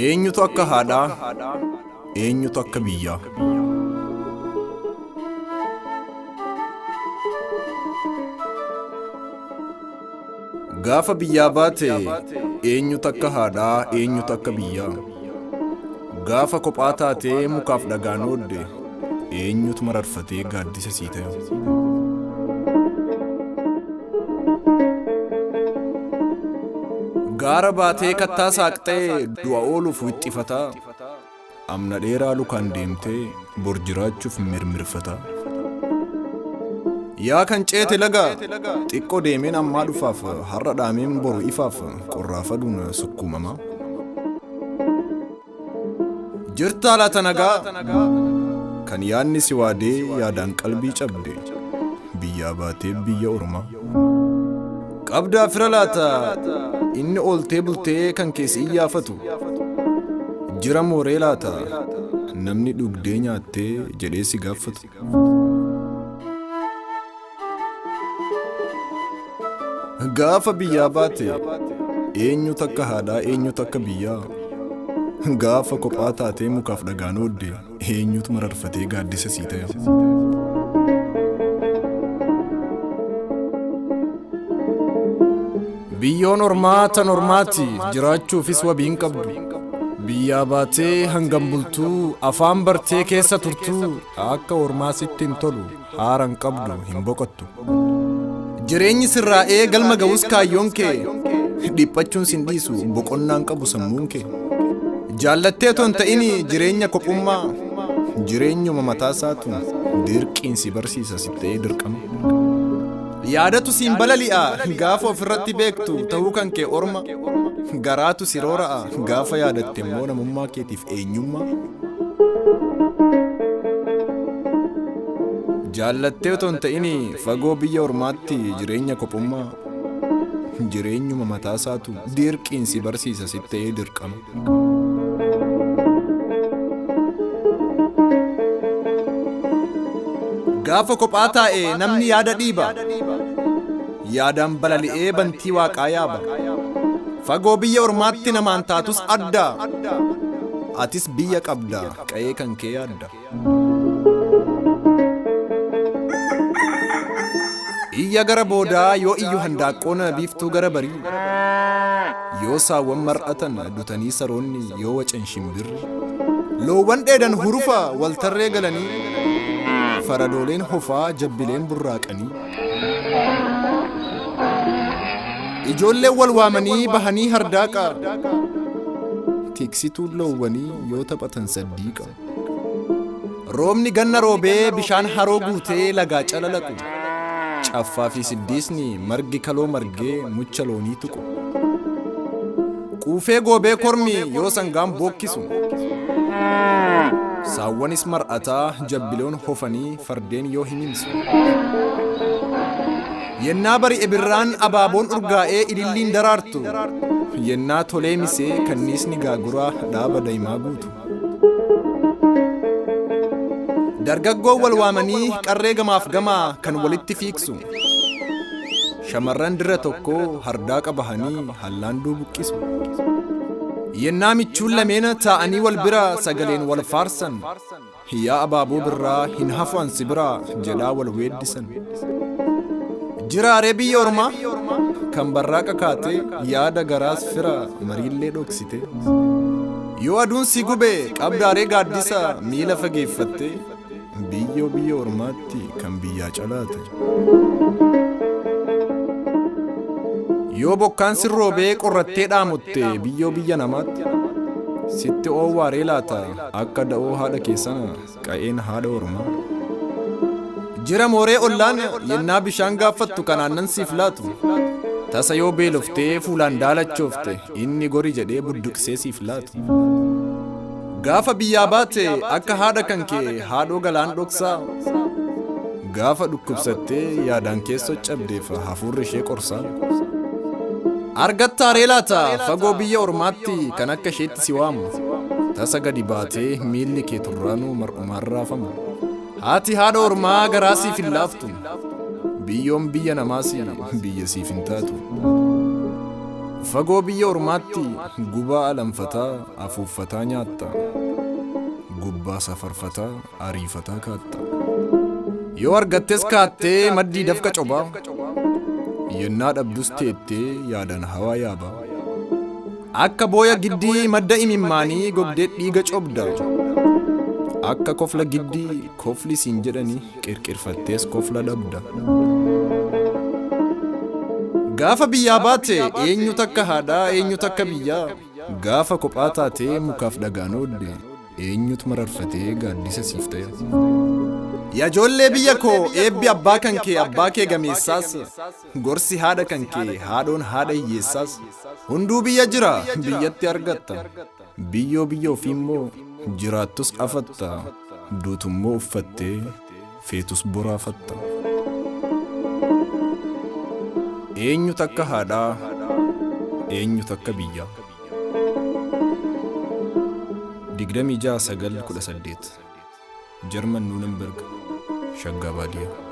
Eenyutu akka haadhaa? Eenyutu akka biyyaa? Gaafa biyyaa baate eenyutu akka haadhaa? Eenyutu akka biyyaa? Gaafa kophaa taatee mukaaf dhagaan oodde eenyutu mararfatee gaaddisa sii ta'e? Gaara baatee kattaa saaqxee du'a ooluuf wixxifataa. Amna dheeraa lukaan deemtee bor jiraachuuf mirmirfataa. Yaa kan ceete laga xiqqoo deemeen ammaa dhufaaf har'a dhaameen boru ifaaf qorraaf aduun sukkuumamaa. Jirtaa laata nagaa kan yaadni si waadee yaadaan qalbii cabde biyyaa baatee biyya ormaa. Qabdaa fira laata inni ooltee bultee kan keessi iyyaafatu. Jira mooree laata namni dhugdee nyaattee jedhee si gaafatu. Gaafa biyyaa baate eenyutu akka haadhaa eenyutu akka biyyaa? Gaafa kophaa taatee mukaaf dhagaan oodde eenyutu mararfatee gaaddisa sii ta'e? Biyyoon ormaa tan ormaati jiraachuufis wabii hin qabdu. Biyyaa baatee hangam bultuu afaan bartee keessa turtuu akka ormaa sitti hin tolu haara hin qabdu hin boqottu. Jireenyi sirraa'ee galma ga'us kaayyoon kee dhiphachuun sin dhiisu boqonnaan qabu sammuun kee. Jaallattee otoo hin ta'in jireenya kophummaa jireenyuma mataasaatu dirqiin si barsiisa si ta'ee dirqama. Yaadatu siin balali'a gaafa ofirratti beektu ta'uu kan kee orma garaatu si roora'a gaafa yaadatte immoo namummaa keetiif eenyummaa. Jaallattee otoo hin ta'in fagoo biyya ormaatti jireenya kophummaa jireenyuma mataasaatu dirqiin si barsiisa si ta'ee dirqama. Gaafa kophaa taa'e namni yaada dhiiba. Yaadaan balali'ee bantii waaqaa yaaba. Fagoo biyya ormaatti namaan taatus adda. Atis biyya qabda qa'ee kan kee yaadda. Iyya gara boodaa yoo iyyu handaaqqoon biiftuu gara barii. Yoo saawwan mar'atan dutanii saroonni yoo wacan shimbirri. Loowwan dheedan hurufa waltarree galanii. Faradooleen hofaa jabbileen burraaqanii. Ijoolleen wal waamanii bahanii hardaaqa. Tiksituun loowwanii yoo taphatan saddiiqa. Roobni ganna roobee bishaan haroo guutee lagaa calalaqu. Caffaa fi siddiisni margi kaloo margee mucha loonii tuqu. Quufee goobee kormi yoo sangaan bookkisu. Saawwanis mar'ataa jabbiloon hofanii fardeen yoo himimsu. Yennaa bari'e birraan abaaboon urgaa'ee ililliin daraartu. Yennaa tolee misee kanniisni gaaguraa dhaaba daa'imaa guutu. Dargaggoon wal waamanii qarree gamaaf gamaa kan walitti fiigsu. Shamarran dirra tokkoo hardaa qabahanii hallaanduu buqqisu. Yennaa michuun lameena taa'anii wal bira sagaleen wal faarsan. Yaa abaaboo birraa hin hafu ansi biraa jedhaa wal weeddisan. Jiraaree biyya ormaa kan barraaqa kaatee yaada garaas fira mariillee dhoksite. Yoo aduun si gube qabdaaree gaaddisa miila fageeffattee biyyoo biyya ormaatti kan biyyaa calaate. Yoo bokkaan sirroobee qorrattee dhaamotte biyyoo biyya namaatti sitti oowwaaree laata akka da'oo haadha keessana qa'een haadha ormaa. Jira mooree ollaan yennaa bishaan gaaffattu kan aannan siif laatu. Tasa yoo beeloftee fuulaan daalachoofte inni gori jedhee budduqsee siif laatu. Gaafa biyyaa baate akka haadha kan kee haadhoo galaan dhoksaa. Gaafa dhukkubsattee yaadaan keessoo cabdeef hafuurri ishee qorsaa. Argattaaree laata fagoo biyya ormaatti kan akka isheetti si waamu. Tasa gadi baatee miilli kee turraanuu mar'umaan raafamu. Haati haadha ormaa garaa siif hin laaftu. Biyyoon biyya namaas biyya siif hin taatu. Fagoo biyya ormaatti gubaa alanfataa afuuffataa nyaatta. Gubbaa safarfataa ariifataa kaatta. Yoo argattes kaattee maddii dafqa cobaa. Yennaa dhabdus teettee yaadan hawaa yaabaa. Akka booya giddii madda imimmaanii gogdee dhiiga cobda. Akka kofla giddii kofli siin jedhanii qirqirfattees kofla dhabda. Gaafa biyyaa baate eenyu takka haadhaa, eenyu takka biyyaa? Gaafa kophaa taatee mukaaf dhagaan oodde, eenyutu mararfatee gaaddisa siif ta'e? Yaa ijoollee biyya koo, eebbi abbaa kan kee abbaa kee gameessaas, gorsi haadha kan kee haadhoon haadha hiyyeessaas hunduu biyya jira, biyyatti argatta. Biyyoo biyya ofii immoo jiraattus afatta, duutummoo uffattee feetus boraafatta. Eenyu takka haadhaa, eenyu takka biyyaa? 26/9/18, Jarman, Nuurenberg, Shaggaa Baadiyyaa.